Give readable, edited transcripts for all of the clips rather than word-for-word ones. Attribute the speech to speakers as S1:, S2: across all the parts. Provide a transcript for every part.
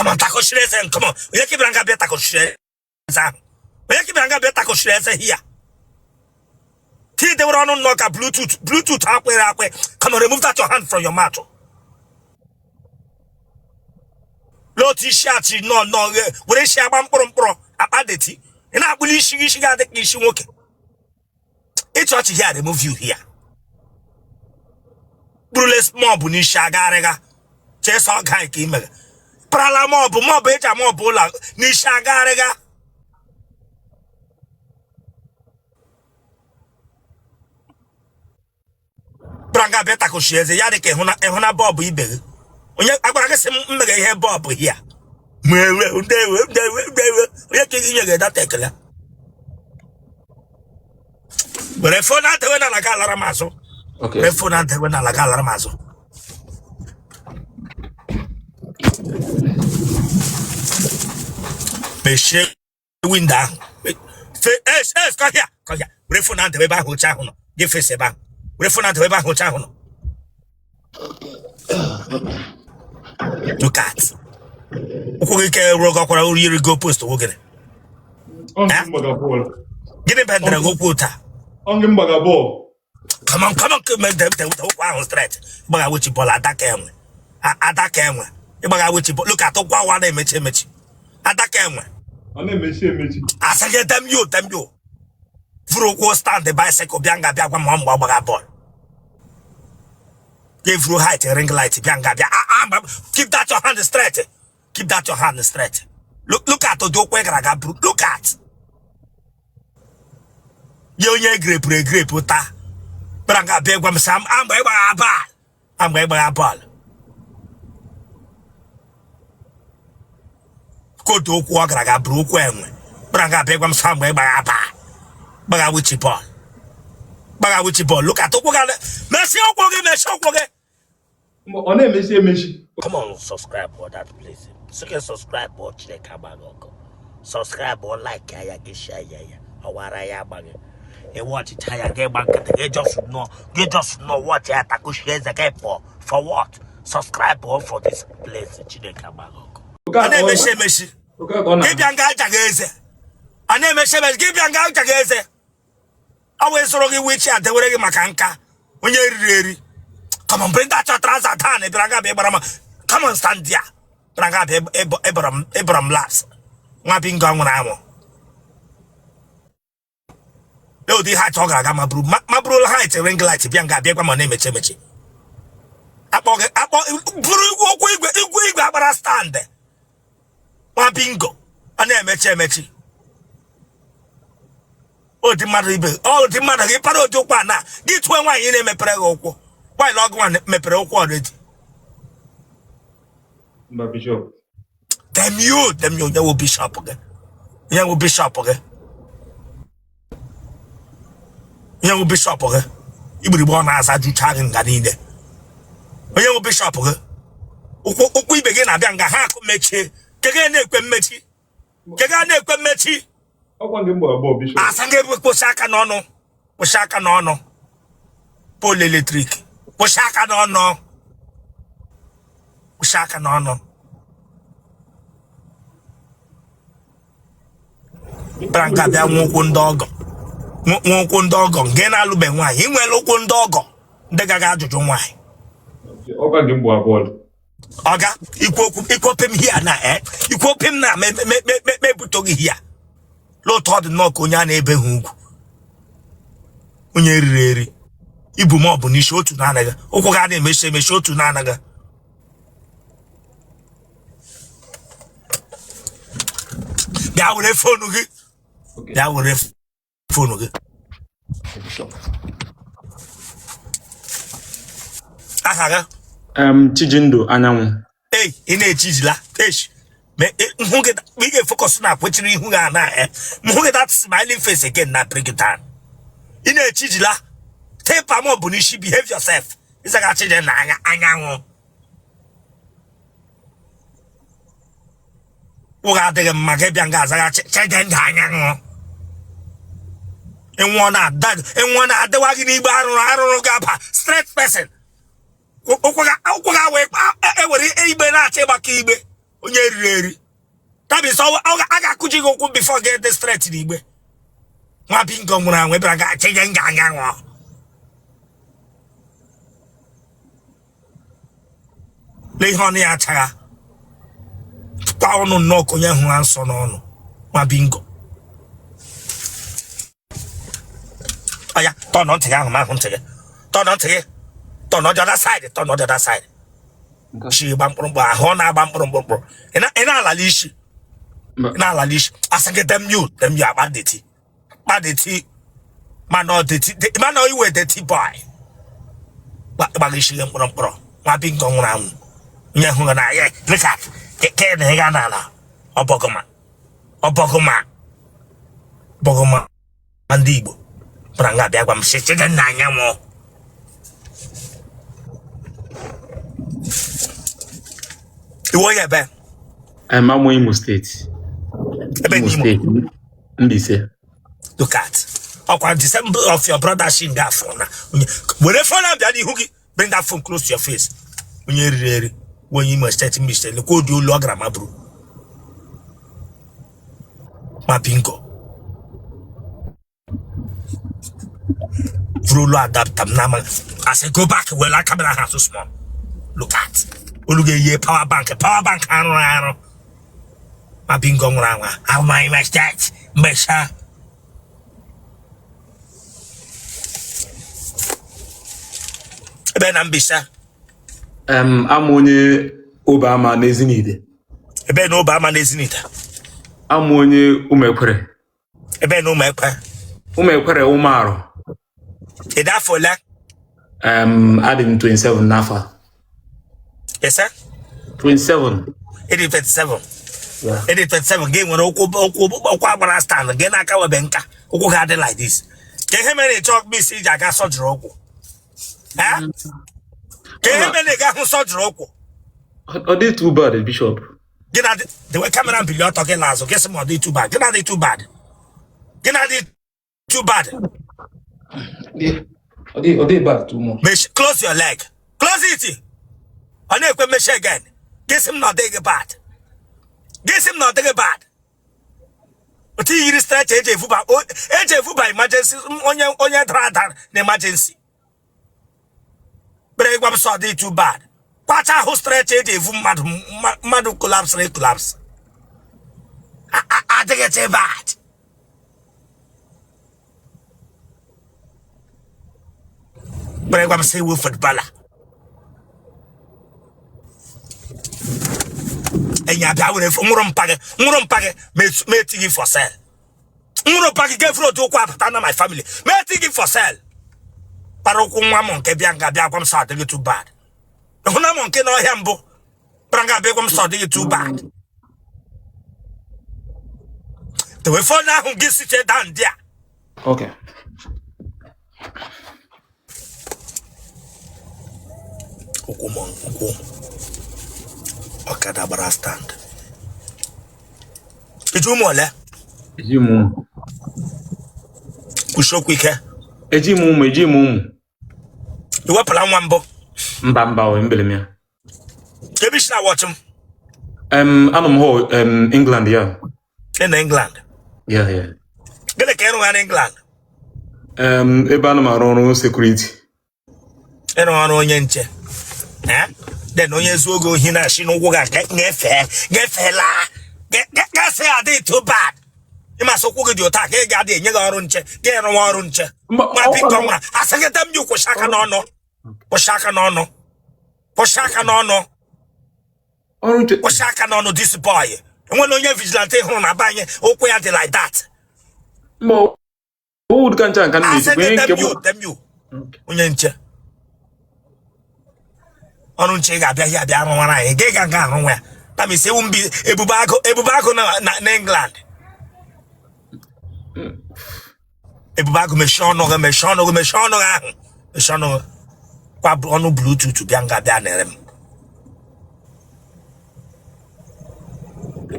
S1: Come on, takọchiri eze. Come on, onye ka bịara nga bịa takọchiri eze ahụ? Onye ka bịara nga bịa takọchiri eze here? Tii dewere ọnụ nnọọ ka Bluetooth, Bluetooth akwere akwe. Come on, remove that your hand from your mouth. Lee otu isi achị nọ nọ were isi agba mkpụrụ mkpụrụ akpa dirty. Ị na-akpụli isi gị, isi gị adị ka isi nwoke. Ịchị ọchị here, remove you here. Kpurule mop n'isi agagharịga chesa ọga nke imere parala mop, mop eji amop ụlọ n'isi agagharịga. Bịara nga bịa takụchi eze ya dị ka ịhụna bulb ibe gị. Onye agwara gị sị m mere ihe bulb here? Ndewe, ndewe, ndewe, ndewe. Onye ka inye gị data ekele? Were phone adewe n'ala ga alara m azụ.
S2: Okay.
S1: Were phone adewe n'ala ga alara m azụ. Mechie window ahụ. Es es, come here, come here. Were phone adewe ebe ahụ oche ahụ nọ. Gị fesa ebe ahụ. Were phone adewe ebe ahụ oche ahụ nọ. Look at ụkwụ gị ka ruo gị ọkwara yiri goal post gịnị? Gịnị bendere gị ụkwụ taa? Come on, come on, come on, ụkwụ ahụ straight. Ịgbaga wichi bọọlụ adaka enwe. Adaka enwe. Ịgbaga wichi bọọlụ. Look at ụkwụ ahụ na-emechi emechi. Adaka enwe.
S3: Ọ na-emechi emechi.
S1: Asị gị damn you, damn you. Vuru ụkwụ stand bicycle bịa nga bịa gwa m mgbe ọ gbaga bọọlụ. Gị vuru height ring light bịa nga bịa. Ah, ah, keep that your hand straight. Keep that your hand straight. Look, look at ụdị ụkwụ ị gara aga buru. Look at. Ye onye egrepụrụ egrepụ taa. Bịara nga bịa gwa m sị mgbe ị gbagha bọọlụ. Mgbe ị gbagha bọọlụ. Kootu ụkwụ ọ gara aga buru ụkwụ enwe. Bịara nga bịa gwa m sị mgbe ị gbagha bọọlụ. Gbagha wichi bọọlụ. Gbagha wichi bọọlụ. Look at ụkwụ gị. Mechie ụkwụ gị, mechie ụkwụ gị.
S3: Ọ na-emechi emechi.
S1: Come on, subscribe for that place. Sị subscribe ọ Chineke agba gị ọkụ. Subscribe ọ, like ya, gị share ya ya. Ọwara ya agba gị. Ị watchịcha ya gị gba nkịtị gị just nọ gị just nọ watch ya takụchie eze gị pụọ. For what? Subscribe ọ for this place. Chineke agba gị ọkụ. A na-emechi emechi. Gị bịa nga aja gị eze. A na-emechi emechi. Gị bịa nga aja gị eze. Ọ wee soro gị wheelchair dewere gị maka nka onye riri eri. Come on, bring that your trouser down. Bịara nga bịa gbara m. Come on, stand there. Bịara nga bịa ịbọrọ m last. Nwa bingo nwụrụ anwụ. Lee ụdị height ọ gara aga ma buru ma buru height ring light bịa nga bịa gwa ma ọ na-emechi emechi. Akpọ gị akpọ buru igwe ụkwụ igwe igwe igwe agbara stand. Nwa bingo ọ na-emechi emechi. Ụdị mmadụ ibe ụdị mmadụ gị para ụdị ụkwụ a na gị tụọ nwaanyị na-emepere gị ụkwụ nwaanyị ọgụ nwa mepere ụkwụ already.
S3: Mba, Bishop.
S1: Damn you, damn you, onye wụ bishop gị? Onye wụ bishop gị? Onye wụ bishop gị? Igbirigbe ọ na-aza jucha gị nga niile. Onye wụ bishop gị? Ụkwụ ibe gị na-abịa nga ha akụ mechie kege na-ekwe mmechi kege na-ekwe mmechi.
S3: Ọkwa ndị mgbe abụọ, Bishop.
S1: Asa gị kwụsị aka n'ọnụ, kwụsị aka n'ọnụ, pole electric, kwụsị aka n'ọnụ, kwụsị aka n'ọnụ. Bịara nga bịa nwe ụkwụ ndị ọgọ, nwe ụkwụ ndị ọgọ nke na-alụbe nwaanyị. Ị nwere ụkwụ ndị ọgọ ndị gaga ajụjụ nwaanyị.
S3: Ọkwa ndị mgbe abụọ.
S1: Ọga ikwu okwu ikwu opem here na ikwu opem na mebutọ gị here. L'otu ọ dị nnọọ ka onye a na-ebeghị ugwu, onye riri eri ibu ma ọ bụ n'isi otu na-anaghị ụkwụ ga na-emechi emechi otu na-anaghị. Bịa were phone gị, bịa were phone gị. Aha gị?
S2: Chijindu Anyanwụ.
S1: Ei, ị na-echijila echi hụ gị ị ga-efocus na kwechiri ihu gị ana m hụ gị that smiling face again na bring it down. Ị na-echijila tepa ma ọ bụ n'isi. Behave yourself. Ịzaghachi dị na anya anyanwụ ụgha adịghị mma. Gị bịa nga azaghachi chede ndụ anyanwụ ịnwụọ na-adịwa gị n'igbe arụrụ arụrụ ga-aba straight person. Ụkwụ ga wee ewere igbe na-achọ ịgbakọ igbe. Onye riri eri. That means a ga-akụji gị ụkwụ before gị dị straight n'igbe. Nwa bingo nwụrụ anwụ ebere ga-achị gị nga nga nwụọ. Lee ihe ọnụ ya achagha. Kwa ọnụ nnọọ ka onye hụrụ nsọ n'ọnụ. Nwa bingo. Oya, tọnụ ntị gị ahụ m ahụ ntị gị. Tọnụ ntị gị. Tọnụ the other side, tọnụ the other side. Chi gba mkpụrụmkpụ ahụ ọ na-agba mkpụrụmkpụ. Ị na-alala isi. Ị na-alala isi. Asị gị damn you, damn you akpa dirty. Akpa dirty. Mana ọ dirty, mana ị wụ dirty boy. Gbaga isi gị mkpụrụ mkpụrụ. Nwa bingo nwụrụ anwụ. Onye hụrụ na ya, look at. Ke na ị ga n'ala. Ọbọgụma. Ọbọgụma. Ọbọgụma ndị Igbo. Bụra nga bịa gwa m sị chide nna anya nwụọ. Ị wụ onye ebe?
S2: Em, amụ Imo steeti.
S1: Ebe
S2: Imo
S1: n'Imo?
S2: steeti. Mbaise.
S1: Look at. Ọkwa the same of your brother shi nga afọ na. Were phone ahụ bịa n'ihu gị. Bring that phone close to your face. Onye riri eri. Onye Imo steeti Mbaise. Lekwa ụdị olu ọ gara ma buru. Ma bingo. Buru olu adapter m n'ama. I say go back were camera ha so small. Look at. Olu ga-eyi power bank. Power bank arụrụ arụ. Ma bingo nwụrụ anwụ. Ama Imo steeti Mbaise. Ebe na Mbaise.
S2: Amụ onye Obeama n'Ezinite.
S1: Ebe na Obeama n'Ezinite.
S2: Amụ onye Ụmụekwere.
S1: Ebe na Ụmụekwe.
S2: Ụmụekwere Ụmụarụ.
S1: Ị dị afọ ole?
S2: Adị m 27 n'afọ a.
S1: Ese?
S2: 27.
S1: Ị dị 27.
S2: Yeah.
S1: Ị dị 27 gị nwere ụkwụ ụkwụ ụkwụ agbara stand gị n'aka webe nka ụkwụ ga-adị like this. Ka ihe mere ị chọọ miss iji aga sọjiri ụkwụ. Eh? Ka ihe mere ị ga-ahụ sọjiri ụkwụ.
S2: Ọ dị too bad, Bishop.
S1: Gị na dewe camera mbili ọtọ gị n'azụ gị sị ma ọ dị too bad. Gị na dị too bad. Gị na dị too bad.
S3: Ọ dị bad too much.
S1: Mesh, close your leg. Close it. Ọ na-ekwe mmechi again. Gị sị m na ọ dịghị bad. Gị sị m na ọ dịghị bad. Otu i yiri stretcher eji evuba eji evuba emergency onye onye dara ada na emergency. Kpere ịgwa m sọ ọ dị too bad. Kwacha ahụ stretcher eji evu mmadụ mmadụ collapse collapse. Adịghị too bad. Kpere gwa m sị ị wụ footballer. Enyi abịa were nwụrụ mpa gị nwụrụ mpa gị ma eti gị for sale. Nwụrụ mpa gị ga-efuru otu ụkwụ apụta na my family ma eti gị for sale. Kpara ụkwụ nwa m nke bịa nga bịa gwa m sị adịghị too bad. Hụ na m nke n'ọhịa mbụ kpara nga bịa gwa m sị ọ dịghị too bad. Dewe phone ahụ gị sit down there.
S3: Okay.
S1: Ụkwụ m ụkwụ ọkada gbara stand. I ji ụmụ ole?
S2: Eji m ụmụ.
S1: Kwusie okwu ike.
S2: Eji m ụmụ, eji m ụmụ.
S1: I wepụla nwa mbụ?
S2: Mba mba, o mbele m ya.
S1: Ebe i si na-watch m?
S2: Anọ m hụ England ya.
S1: Ị na England?
S2: Yeah.
S1: Gịnị ka ị rụgha na England?
S2: Ebe ana m arụ ọrụ security.
S1: Ịrụ ọrụ onye nche. Eh? Then onye zuo gị ohi na-asị n'ụkwụ ga nyefee nyefeela gasị adị too bad. Ịmasị ụkwụ gị dị ụta ka ị ga-adị enye gị ọrụ nche gị rụwa ọrụ nche. Ma biko nwa asị gị damn you kwụsị aka n'ọnụ kwụsị aka n'ọnụ kwụsị aka n'ọnụ kwụsị aka n'ọnụ this boy enwere onye vigilante hụrụ na be anyị ụkwụ ya dị like that. Onye nche ọrụ nche ị ga-abịa ya abịa arụwara anyị gị ga nga arụ nwa ya tamisi ewu mbi ebube agụ ebube agụ na England ebube agụ mechie ọnụ gị mechie ọnụ gị mechie ọnụ gị ahụ mechie ọnụ gị kwa ọnụ bluetooth bịa nga bịa nere m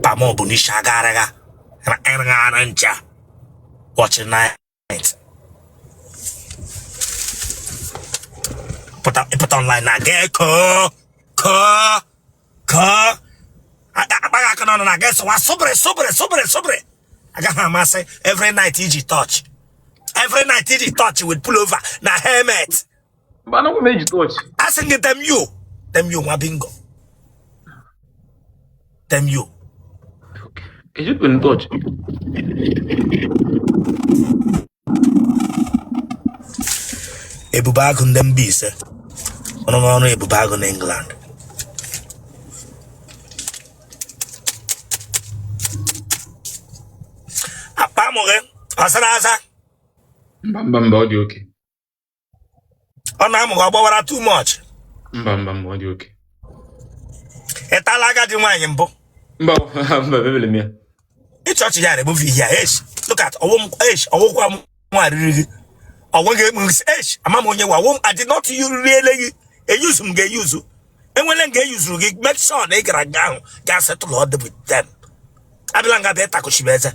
S1: pam ọ bụ n'isi agarịga ịrịgara ncha watch night pụta ịpụta online na ga kọọ kọọ kọọ Akpaghị aka n'ọnụ na gị sụwa sụbịrị sụbịrị sụbịrị sụbịrị agaghị amasị every night iji torch every night iji torch with pullover na helmet.
S2: Mba, anakwa m eji torch.
S1: Asị gị damn you, damn you, nwa bingo, damn you.
S2: Ejikwa m torch.
S1: Ebube agụ ndị Mbaise ọrụ ọrụ ebube agụ na England. Akpa amụ gị ọ sara asa?
S2: Mba mba mba, ọ dị okay.
S1: Ọ na-amụ gị ọ gbawara too much?
S2: Mba mba mba, ọ dị okay.
S1: Ị tala agadi nwaanyị mbụ?
S2: Mba mba, emebele m ya.
S1: Ịchọọchị ya remove ihe a. Esh, look at ọwụ m. Esh, ọwụkwa m nwa riri gị ọwụ gị ekpu. Esh, ama m onye wa ọwụ m. I did not riele gị. Eyuzu m ga-eyuzu enwele m ga-eyuzuru gị. Make sure na ị gara nga ahụ ga settle all with them. Abịala nga bịa takuchibe eze.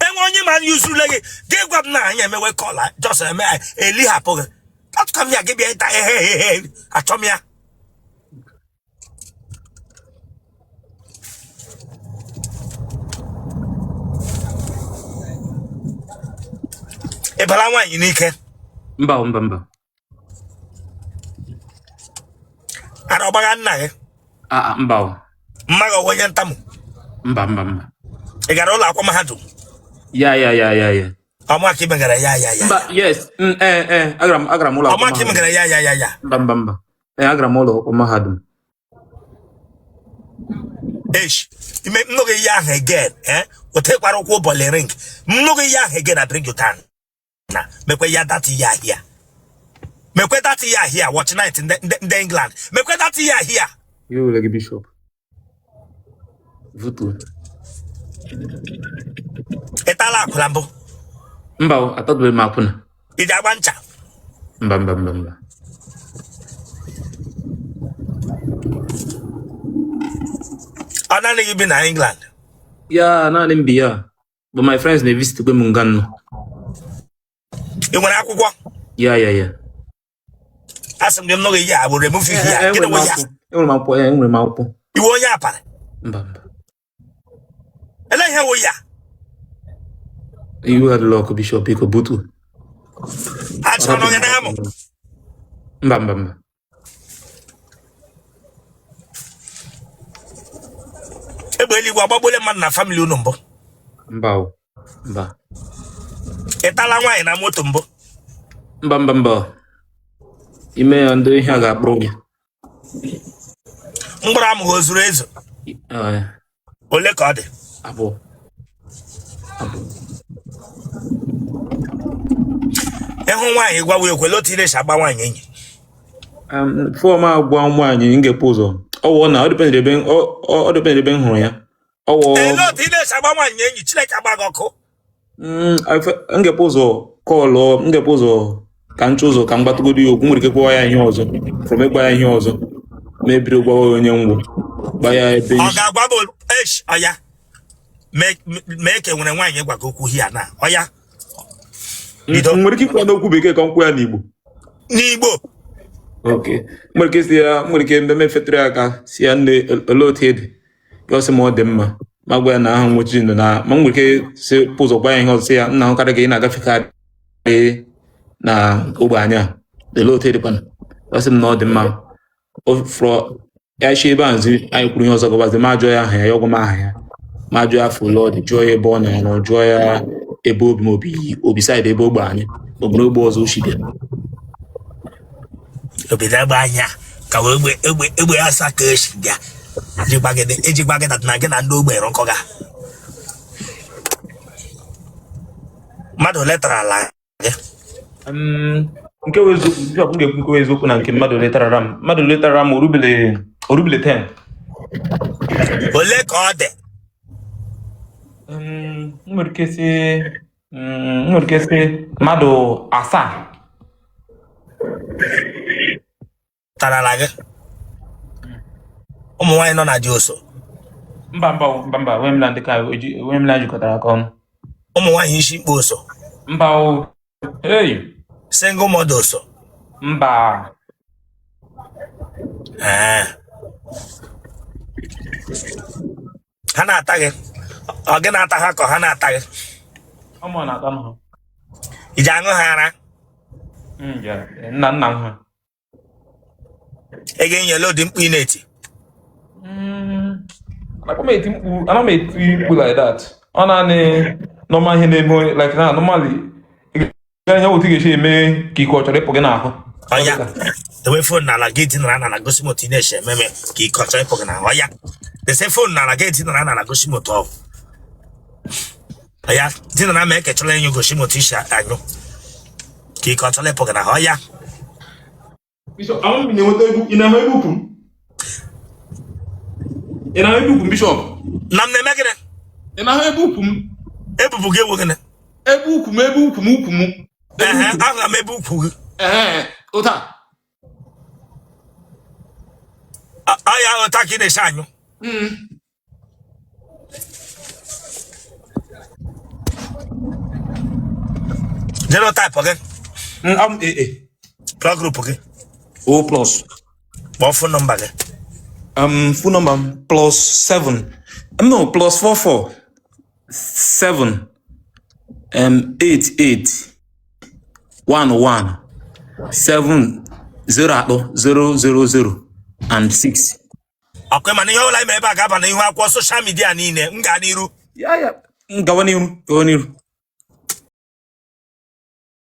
S1: Enwe onye ma yuzurule gị, gị gwa m na anyị emewe call just eme eli hapụ gị. Atụka m ya gị bịa ịta ehe achọ m ya. Ị bara nwaanyị n'ike?
S2: Mba mba mba.
S1: Ara ọgbagha nna gị?
S2: Ah, mba o.
S1: Mma gị ọwụ onye ntamu?
S2: Mba mba mba.
S1: Ị gara ụlọ akwụkwọ mahadum?
S2: Ya.
S1: Ọma ka ị megara ya ya ya?
S2: Mba, yes. Ee, agara m ụlọ
S1: Ọma
S2: akwụkwọ
S1: ka ị
S2: mahadum.
S1: megara ya ya ya ya?
S2: Mba mba mba. Ee, agara m ụlọ akwụkwọ mahadum.
S1: Esh, ime nnụghị ihe ahụ again, eh, wetekwara ụkwụ ụbọlị ring nnụghị ihe ahụ again, I bring you down. Na mekwe ya that ihe ahịa, mekwe that ihe ahịa. Watch night ndị England, mekwe that ihe ahịa.
S2: Ihe were gị, Bishop. Vutuo.
S1: Ị tala akwụla mbụ?
S2: Mba o, atadụbeghị m akwụna.
S1: Ị ji agba ncha?
S2: Mba mba mba mba.
S1: Ọ naanị gị bi na England?
S2: Ya, naanị m bi ya. But my friends na-evisit kwe m nga nnọ.
S1: Ị nwere akwụkwọ?
S2: Ya.
S1: Asị m gị nnụghị ihe a bụ remove ihe a. Gịnị
S2: Enwere m
S1: wụ ya?
S2: akwụkwọ. Enwere m akwụkwọ. Ee, enwere m akwụkwọ.
S1: Iwe onye aparị?
S2: Mba mba.
S1: Ele ihe wụ ya?
S2: Iwe adịla ọkụ, Bishop, biko butuo.
S1: Achọrọ m gị na-amụ.
S2: Mba mba mba.
S1: Egbe eluigwe agbagbuole mmadụ na family unu mbụ?
S2: Mba o. Mba.
S1: Ị tala nwaanyị na moto mbụ?
S2: Mba mba mba. Ime ya ndị ihe a ga-akpụrụ gị.
S1: Mkpụrụ amụ o zuru ezu?
S2: Ee.
S1: Ole ka ọ dị?
S2: Abụọ. Abụọ.
S1: Ịhụ nwaanyị gwawa ekwele otu ị na-esi agba nwaanyị enyi?
S2: Before m agwa nwaanyị, m ga-epu ụzọ. Ọwụ na ọ depend ebe ọ depend ebe m hụrụ ya. Ọwụ
S1: Ele otu ị na-esi agba nwaanyị enyi? Chineke agba gị ọkụ.
S2: M ga-epu ụzọ kọlụ, m ga-epu ụzọ ka m chụ ụzọ ka m gbatụgodo ya okwu. M nwere ike gwawa ya ihe ọzọ from ịgwa ya ihe ọzọ ma ebiri gwawa ya onye ngwụ gba ya ebe
S1: Ọ
S2: isi.
S1: ga-agwa m esh ọya mee ka enwere nwaanyị gwa gị okwu hia na ọya bido.
S2: M nwere ike ikwu ya n'okwu bekee ka m kwuo ya n'Igbo?
S1: N'Igbo.
S2: Ok, m nwere ike si ya, m nwere ike mgbe m efetụrụ ya aka si ya, "Nne, olee otu ị dị?" Ya ọ sị m ọ dị mma, ma gwa ya na aha nwochi ndụ na ma m nwere ike si ụzọ gwa ya ihe ọzọ, sị ya, "Nna, ahụkarị gị, ị na-agafekarị na ogbe anya, olee otu ị dịkwana?" Ọ sị m na ọ dị mma. O fụrọ ya chi ebe a nzi anyị kwuru ihe ọzọ gọbazi, ma jụọ ya aha ya, ya ọgwa m aha ya, ma jụọ ya afọ ole ọ dị, jụọ ya ebe ọ na-arụ, jụọ ya ebe obi ma obi obi side ebe ogbe anyị obodo ogbe ọzọ ochi bịa.
S1: Obodo egbe anya ka wee egbe egbe egbe asa ka esi bịa ejikwa gị na gị na ndị ogbe rụkọga. Mmadụ ole tara ala gị?
S2: Nke wụ eziokwu, Bishop, m ga-ekwu nke wụ eziokwu na nke mmadụ letara m, mmadụ letara m orubele 10.
S1: Ole ka ọ dị?
S2: M nwere ike sị mmadụ 7.
S1: Tarala gị, ụmụ nwaanyị nọ na di oso?
S2: Mba mba mba mba, enweghị m na ndị ka enweghị m na jikọtara aka ọnụ.
S1: Ụmụ nwaanyị isi mkpa oso?
S2: Mba o, hey.
S1: Single mother oso?
S2: Mba.
S1: Ee. Ha na-ata gị? Ọ gị na-ata ha ka ha na-ata gị?
S2: Ọ mụ na-ata ha.
S1: I ji aṅụ ha ara?
S2: Nna nna m ha.
S1: Ị ga-enyele ụdị mkpu ị na-eti?
S2: Ana m eti mkpu, ana m eti mkpu like that. Ọ naanị normal ihe na-eme onye like na normally ị ga-anya otu ị ga-esi eme ka ike ọ chọrọ ịpụ gị n'ahụ.
S1: Ọya, dewe phone n'ala, gị dinara n'ala, gosi m otu ị na-esi ememe ka ike ọ chọrọ ịpụ gị n'ahụ. Ọya, dese phone n'ala, gị dinara n'ala, gosi m otu ọ. Ọya, dinara ma ekechọrọ ịnyụ, gosi m otu i si anyụ ka ike ọ chọrọ ịpụ gị n'ahụ. Ọya.
S2: Bishop, ahụ m na-enweta egwu, ị na-ahụ ebe ukwu m? Ị na-ahụ ebe ukwu m, Bishop?
S1: Na m na-eme gịnị?
S2: Ị na-ahụ ebe ukwu m?
S1: Ebubu gị ewu gịnị?
S2: Ebe ukwu m, ebe ukwu m, ukwu m.
S1: Ehe, ahụrụ m ebe ukwu gị.
S2: Ee, ụta.
S1: Ọya, ụta ka ị na-esi anyụ. Genotype gị?
S2: Am AA.
S1: Blood group gị?
S2: O plus.
S1: Kpọọ phone number gị.
S2: Phone number m +7. No, +44 7 8 8 1 1 7 0 3 0 0 0 and 6.
S1: Ọkwa mana ihe ọbụla ime ebe a ga-aba n'ihu akwụkwọ social media niile. M gaa n'iru?
S2: Ya, gawa n'iru, gawa n'iru.